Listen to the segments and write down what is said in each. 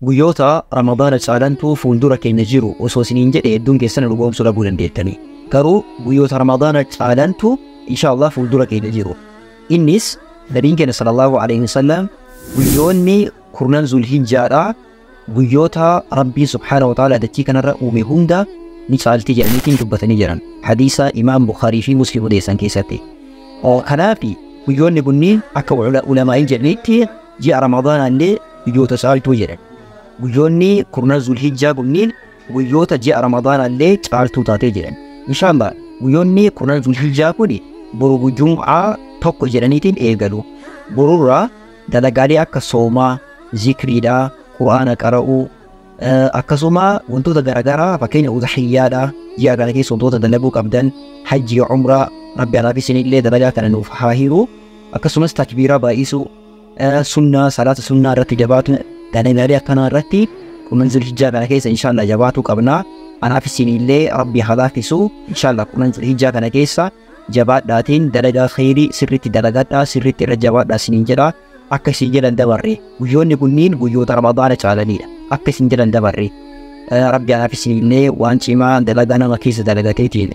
Guyyoota Ramadaana caalantuu fuuldura keenya jiru osoo isiniin jedhe hedduun keessan dhugoomsuu dhabuu dandeettanii. Garuu guyyoota Ramadaana caalantu insha Allah fuuldura keenya jiru. Innis Nabiin keenya sallallahu alaihi wasallam guyyoonni kurnan Zulhijjaadhaa guyyoota Rabbii subhaanahu wa ta'ala dachii kanarra uume hunda ni caalti jedhaniitiin dubbatanii jiran. Hadiisa Imaam Bukhaarii fi Muslim odeessan keessatti. Kanaaf guyyoonni kunniin akka ulamaa'in jedhanitti ji'a Ramadaanaa illee guyyoota caaltuu jedhan. Guyyoonni kurnan Zulhijjaa kunniin guyyoota ji'a Ramadaanaa illee caaltuu taatee jedhan. Inshallah guyyoonni kurnan Zulhijjaa kun boru Jum'aa 1 jedhaniitiin eegalu. Borurraa dalagaalee akka soomaa, zikriidhaa, Qur'aana qara'uu, akkasuma wantoota garaagaraa, fakkeenya udhiyyaadhaa, ji'a kana keessa wantoota dalaguu qabdan, hajjii, umraa, Rabbi anaaf isinillee dalagaa kana nuuf haa hiru, akkasumas takbiiraa baay'isuu, sunnaa, salaata sunnaa irratti jabaatu, dalagaalee akkanaa irratti kurnan Zulhijjaa kana keessa inshallah jabaatuu qabnaa. Anaaf isinillee Rabbi haa laaffisu. Inshallah kurnan Zulhijjaa kana keessa jabaadhaatiin dalagaa khayrii sirriitti dalagadhaa, sirriitti irra jabaadhaa isiniin jedha. Akka isin jedhan dabarre, guyyoonni kunniin guyyoota Ramadaana caalanidha. Akka isin jedhan dabarre, Rabbi anaaf isinillee waan cimaa dalagaa nama keessa dalagateetiin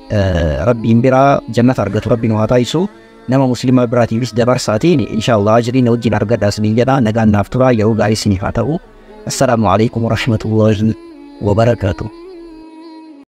Rabbiin biraa jannata argatu Rabbi nu haa taasisu. Nama musliima biraatiifis dabarsaatiin inshallah ajrii na wajjin argadhaa isiniin jedha. Nagaan naaf turaa, yeroo gaarii isiniif haa ta'u. Assalaamu alaikum warahmatullahi wabarakaatuh.